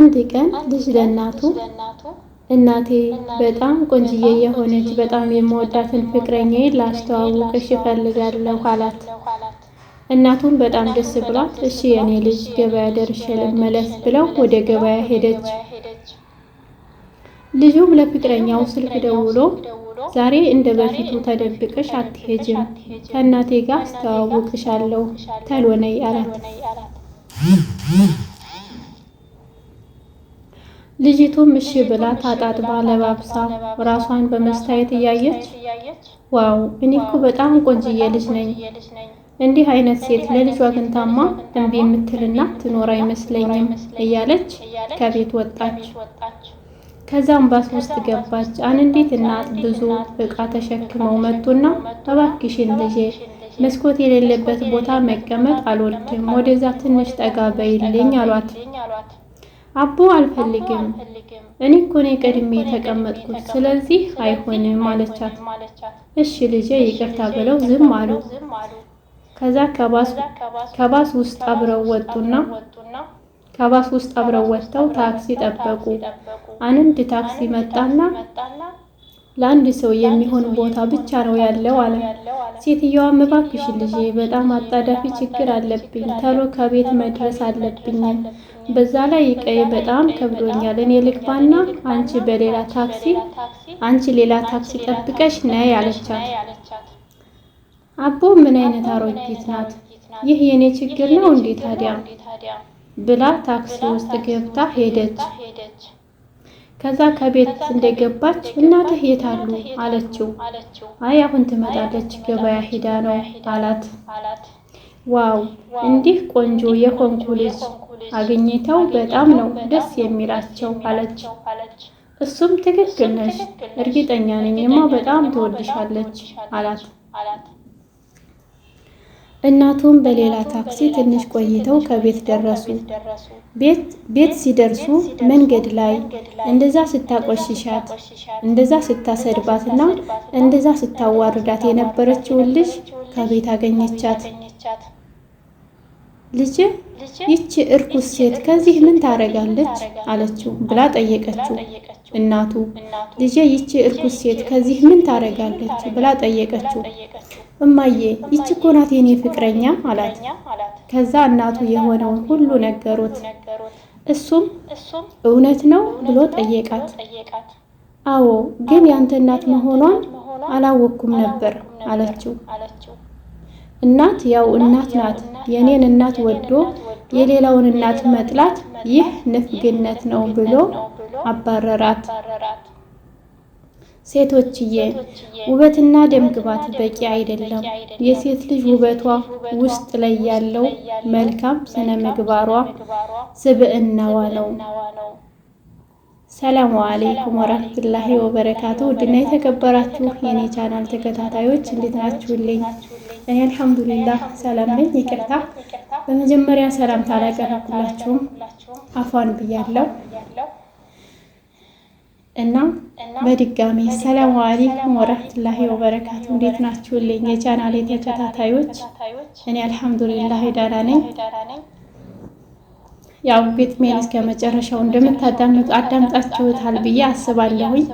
አንድ ቀን ልጅ ለእናቱ እናቴ በጣም ቆንጅዬ የሆነች በጣም የምወዳትን ፍቅረኛዬን ላስተዋውቅሽ እፈልጋለሁ አላት። እናቱም በጣም ደስ ብሏት እሺ የኔ ልጅ ገበያ ደርሼ ልመለስ ብለው ወደ ገበያ ሄደች። ልጁም ለፍቅረኛው ስልክ ደውሎ ዛሬ እንደ በፊቱ ተደብቀሽ አትሄጅም፣ ከእናቴ ጋር አስተዋውቅሻለሁ፣ ተሎ ነይ አላት። ልጅቱም እሺ ብላ ታጣጥባ ለባብሳ ራሷን በመስታየት እያየች wow እኔ እኮ በጣም ቆንጅዬ ልጅ ነኝ፣ እንዲህ አይነት ሴት ለልጇ አግኝታማ እምቢ የምትል እናት ትኖር አይመስለኝም እያለች ከቤት ወጣች። ከዛም ባስ ውስጥ ገባች። አንዲት እናት ብዙ ዕቃ ተሸክመው መጡና እባክሽን ልጄ መስኮት የሌለበት ቦታ መቀመጥ አልወድም፣ ወደዛ ትንሽ ጠጋ በይልኝ አሏት። አቦ አልፈልግም፣ እኔ እኮ ነኝ ቀድሜ የተቀመጥኩት፣ ስለዚህ አይሆንም አለቻት። እሺ ልጄ ይቅርታ ብለው ዝም አሉ። ከዛ ከባስ ውስጥ አብረው ወጡና ከባስ ውስጥ አብረው ወጥተው ታክሲ ጠበቁ። አንድ ታክሲ መጣና ለአንድ ሰው የሚሆን ቦታ ብቻ ነው ያለው አለ። ሴትየዋም እባክሽ ልጄ በጣም አጣዳፊ ችግር አለብኝ፣ ተሎ ከቤት መድረስ አለብኝ። በዛ ላይ እቃዬ በጣም ከብዶኛል። እኔ ልግባና አንቺ በሌላ ታክሲ አንቺ ሌላ ታክሲ ጠብቀሽ ነይ አለቻት። አቦ ምን አይነት አሮጊት ናት! ይህ የኔ ችግር ነው እንዴ ታዲያ ብላ ታክሲ ውስጥ ገብታ ሄደች። ከዛ ከቤት እንደገባች እናትህ የት አሉ አለችው። አይ አሁን ትመጣለች ገበያ ሂዳ ነው አላት። Wow እንዲህ ቆንጆ የሆንኩ ልጅ አግኝተው በጣም ነው ደስ የሚላቸው አለች። እሱም ትክክል ነሽ፣ እርግጠኛ ነኝማ በጣም ትወድሻለች አላት። እናቱም በሌላ ታክሲ ትንሽ ቆይተው ከቤት ደረሱ። ቤት ሲደርሱ መንገድ ላይ እንደዛ ስታቆሽሻት፣ እንደዛ ስታሰድባትና እንደዛ ስታዋርዳት የነበረችውን ልጅ ከቤት አገኘቻት። ልጅ ይቺ እርኩስ ሴት ከዚህ ምን ታረጋለች? አለችው ብላ ጠየቀችው። እናቱ ልጄ ይቺ እርኩስ ሴት ከዚህ ምን ታረጋለች? ብላ ጠየቀችው። እማዬ ይቺ እኮ ናት የኔ ፍቅረኛ አላት። ከዛ እናቱ የሆነውን ሁሉ ነገሩት። እሱም እውነት ነው ብሎ ጠየቃት። አዎ ግን ያንተ እናት መሆኗን አላወቅኩም ነበር አለችው። እናት ያው እናት ናት። የኔን እናት ወዶ የሌላውን እናት መጥላት ይህ ንፍግነት ነው ብሎ አባረራት። ሴቶችዬ ውበትና ደምግባት በቂ አይደለም። የሴት ልጅ ውበቷ ውስጥ ላይ ያለው መልካም ስነ ምግባሯ ስብዕናዋ ነው። ሰላሙ አለይኩም ወራህመቱላሂ ወበረካቱ። ውድና የተከበራችሁ የኔ ቻናል ተከታታዮች እንዴት ናችሁልኝ? እኔ አልሐምዱሊላህ ሰላም ነኝ። ይቅርታ በመጀመሪያ ሰላምታ አላቀረብኩላችሁም አፏን ብያለሁ እና በድጋሚ ሰላሙ አለይኩም ወራህመቱላሂ ወበረካቱ። እንዴት ናችሁልኝ የቻናሌ ተከታታዮች? እኔ አልሐምዱሊላህ ደህና ነኝ። ያው ግጥሜን እስከ መጨረሻው እንደምታዳምጡ አዳምጣችሁታል ብዬ አስባለሁኝ።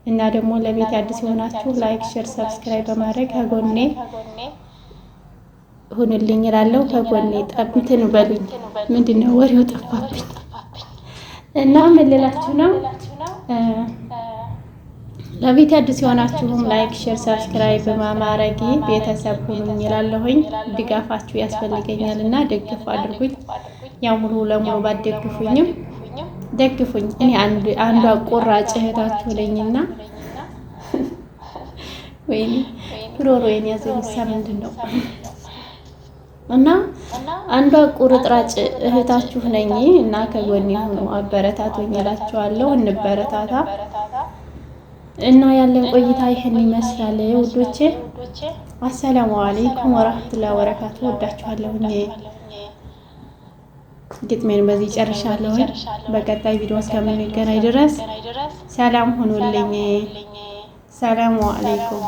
እና ደግሞ ለቤት አዲስ የሆናችሁ like፣ share፣ subscribe በማድረግ ከጎኔ ሁኑልኝ እላለሁ። ከጎኔ እንትን በሉኝ። ምንድን ነው ወሬው ጠፋብኝ። እና ምን ልላችሁ ነው ለቤት አዲስ የሆናችሁም like፣ share፣ subscribe በማድረግ ቤተሰብ ሁኑኝ እላለሁኝ። ድጋፋችሁ ያስፈልገኛል እና ደግፍ አድርጉኝ። ያው ሙሉ ለሙሉ ባትደግፉኝም ደግፉኝ። እኔ አንዷ ቆራጭ እህታችሁ ነኝና ወይኔ ጉሮሮዬን ያዘኝ። ምንድን ነው እና አንዷ ቁርጥራጭ እህታችሁ ነኝ እና ከጎኔ ሁኑ፣ አበረታቱኝ እላችኋለሁ። እንበረታታ እና ያለን ቆይታ ይህን ይመስላል ውዶቼ። አሰላሙ አለይኩም ወራህመቱላሂ ወበረካቱ። ወዳችኋለሁ። ግጥሜን በዚህ ጨርሻለሁ። በቀጣይ ቪዲዮ እስከምንገናኝ ድረስ ሰላም ሁኑልኝ። ሰላሙ አለይኩም።